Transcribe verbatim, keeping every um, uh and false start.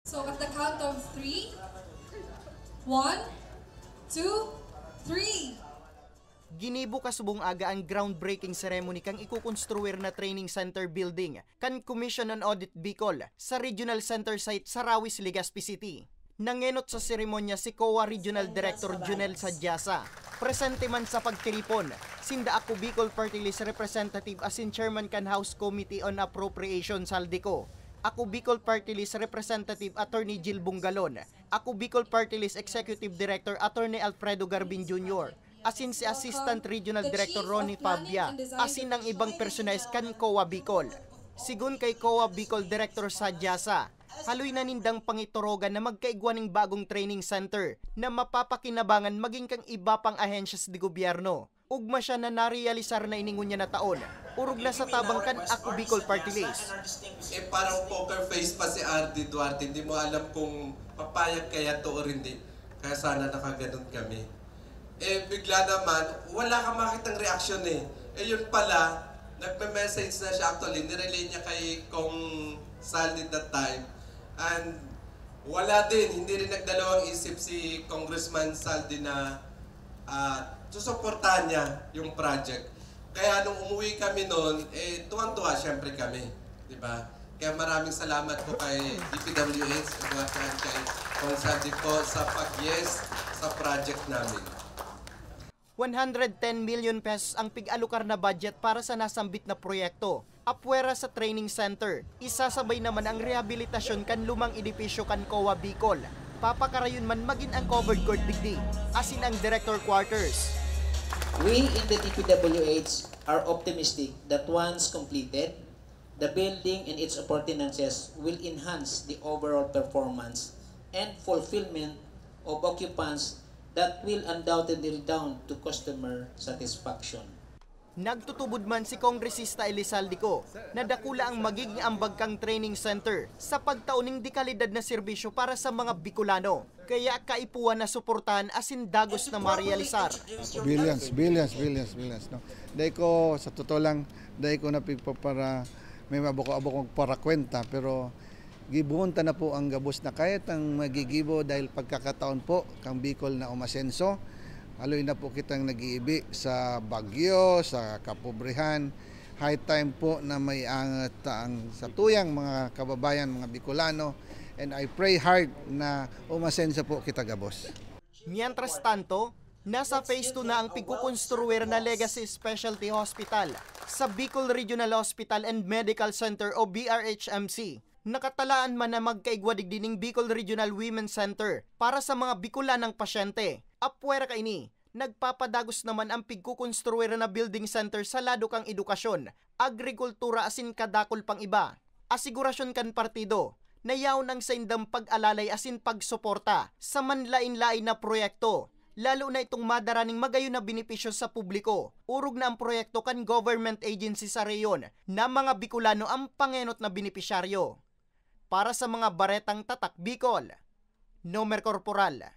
So at the count of three, one, two, three. Ginibo kasubong aga ang groundbreaking ceremony kan ikukonstruir na training center building kan Commission on Audit Bicol sa Regional Center Site sa Rawis, Legazpi City. Nangenot sa seremonya si COA Regional Director Junel Sadiasa. Presente man sa pagtiripon, sinda Ako Bicol Party List Representative asin Chairman kan House Committee on Appropriation, Saldico. Ako Bicol Party List Representative Attorney Jill Bungalon, Ako Bicol Party List Executive Director Attorney Alfredo Garbin Junior, asin si Assistant Regional Director Ronnie Pabia, asin ang ibang personalis kan COA Bicol. Sigon kay COA Bicol Director Sadiasa, haloy na nindang pangiturogan na magkaigwa ning bagong training center na mapapakinabangan magin kan iba pang ahensyas de gobyerno. Ugma siya na narealisar na ini ngunyan na taon, orog na sa tabang kan Ako Bicol Party List. Eh, parang poker face pa si R D Duarte. Hindi mo alam kung papayag kaya to or hindi. Kaya sana nakaganon kami. Eh, bigla naman, wala kang makitang reaksyon eh. Eh, yun pala, nagme-message na siya. Actually, nirelay niya kay Kong Saldi that time. And wala din, hindi rin nagdalawang isip si Congressman Saldi na ah, susuportahan niya yung project. Kaya nung umuwi kami noon, eh, tuwang-tuwa siyempre kami, di ba? Kaya maraming salamat po kay D P W H, Eduardo Anchay, Kong Sandy po sa pag-yes sa project namin. One hundred ten million pesos ang pig-alokar na budget para sa nasambit na proyekto. Apwera sa training center, isasabay naman ang rehabilitasyon kan lumang edipisyo kan COA Bicol. Papakarayon man magin ang covered court digdi, asin ang director quarters. We in the D P W H are optimistic that once completed, the building and its appurtenances will enhance the overall performance and fulfillment of occupants that will undoubtedly redound to customer satisfaction. Nagtutubod man si Kongresista Elizalde Co na dakula ang magiging ambag kan training center sa pagtao ning dekalidad na serbisyo para sa mga Bicolano. Kaya kaipuhan na suportahan asin dagos na marealisar. Billions, billions, billions, billions. No? Dai ko, sa totoo lang, dai ko napigpapara, may mabuko-abok magparakwenta, pero gibohon ta na po ang gabos na kahit ang magigibo dahil pagkakataon po kang Bicol na umasenso. Haloy na po kitang nag-iibi sa bagyo, sa kapobrehan. High time po na may angat ang sa tuyang mga kababayan, mga Bicolano. And I pray hard na umasenso po kita gabos. Mientras tanto, nasa phase two na ang pigkukonstruir na Legacy Specialty Hospital sa Bicol Regional Hospital and Medical Center o B R H M C. Nakatalaan man na magkaigwa digdi ning Bicol Regional Women's Center para sa mga Bicolanang pasyente. Apwera kaini, nagpapadagos naman ang pigkukonstruir na building center sa lado kan edukasyon, agrikultura asin kadakul pang iba. Asigurasyon kan partido na yaon ang saindang pag-alalay asin pagsuporta sa manlaen-laen na proyekto, lalo na itong madara ning magayon na benepisyo sa publiko. Orog na ang proyekto kan government agency sa rehiyon na mga Bicolano ang pangenot na benepisyaryo. Para sa mga Baretang Tatak Bicol, Nomer Corporal.